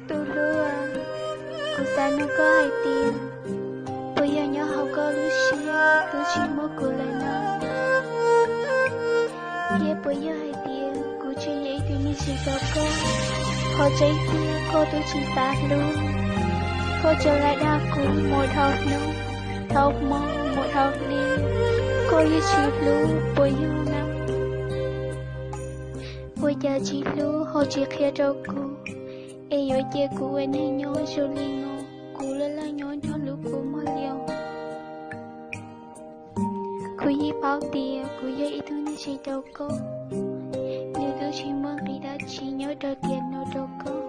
Tus hlub, kuv xav nug koj hais tias, puas yog nyob hauv koj lub siab twb tsis muaj kuv lawm no? Thiab puas yog hais tias kuv tsis yog ib tug neeg tsis tau koj? Qhov tseeb tiag koj twb tsis xav hlub, koj tsuas lam dag kuv mus dhau hnub, dhau hmo, mus dhau hli, koj yeej tsis hlub puas yog na? Ua cas tsis hlub ho tsis qhia rau kuv, es yuav cia kuv ua neeg nyob zoo li no, kuv laj laj nyob nrog lub kua muag li os. Kuv yeej paub tias kuv yog ib tug neeg tsis tau koj, nws twb tsis muaj nqis dab tsi nyob rau tiam no rau koj.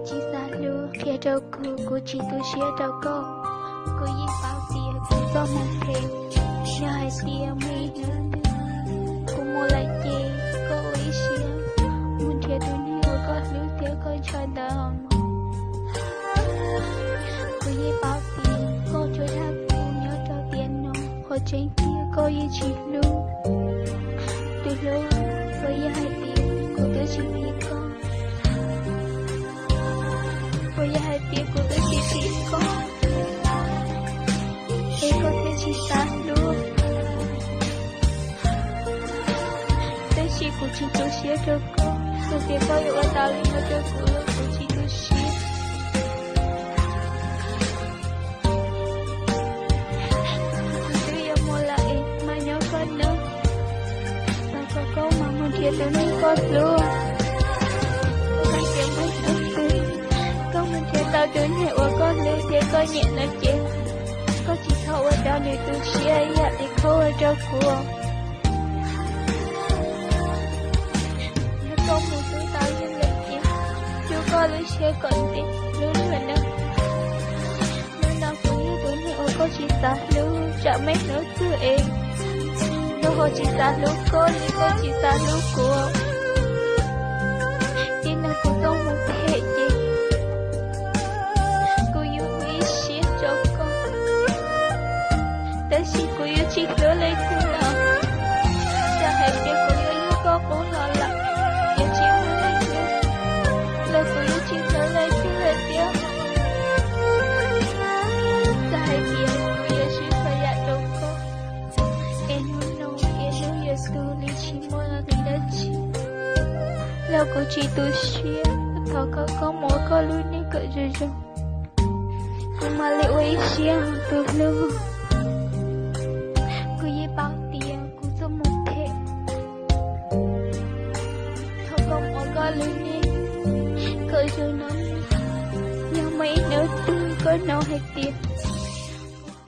Tsis xav hlub qhia rau kuv, kuv tsis tu siab rau koj. Kuv yeej paub tias kuv txoj hmoo phem, yog hais tias muaj ib hnub twg kuv mus lawm ces koj ua ib siab mus nrhiav tus neeg uas koj hlub thiab koj ntshaw ntawd os mog. Kuv yeej paub tias koj tsuas dag kuv nyob rau tiam no, qhov tseeb tiag koj yeej tsis hlub. Tus hlub, puas yog hais tias kuv twb tsis phim koj? Puas yog hais tias kuv twb tsis phim koj, es koj thiaj tsis xav hlub? Tab sis kuv tsis tu siab rau koj, txawm tias koj yuav ua tau li no rau kuv los kuv tsis tu siab. Kuv twb yuav mus lawm es mas nyob koj nawb, thov kom koj mam mus nrhiav tus neeg koj hlub. Txawm tias muaj ib hnub twg koj mus nrhiav tau tus neeg uas koj hlub thiab koj nyiam no ces, koj tsis txhob ua rau nws tu siab ib yam li koj ua rau kuv. Yog koj mus hlub tau yog lawm ces, rub koj lub siab kom ntev hlub luag nawb. Hnub no kuv yog tus neeg uas koj tsis xav hlub, tsam muaj ib hnub twg es nws ho tsis xav hlub koj li koj tsis xav hlub kuv. Txij no kuv txoj hmoo phem ces kuv yuav ua ib siab rau koj, tab sis kuv yuav tsis hlub leej twg lawm. Txawm hais tias kuv yuav yog koj qub los lawm, yuav tsis muaj leej twg, los kuv yuav tsis hlub leej twg lawm thiab. Txawm hais tias kuv yuav swb txhua yam rau koj, es hnub no es hnub yuav tu li tsis muaj nqis dab tsi, los kuv tsis tu siab. Thov koj, koj mus ua koj lub neej kom zoo zoo. Kuv mam li ua ib siab tus hlub. Kuv yeej paub tias kuv txoj hmoo phem. Thov koj mus ua koj lub neej kom zoo no. Yog muaj ib hnub twg koj hnov hais tias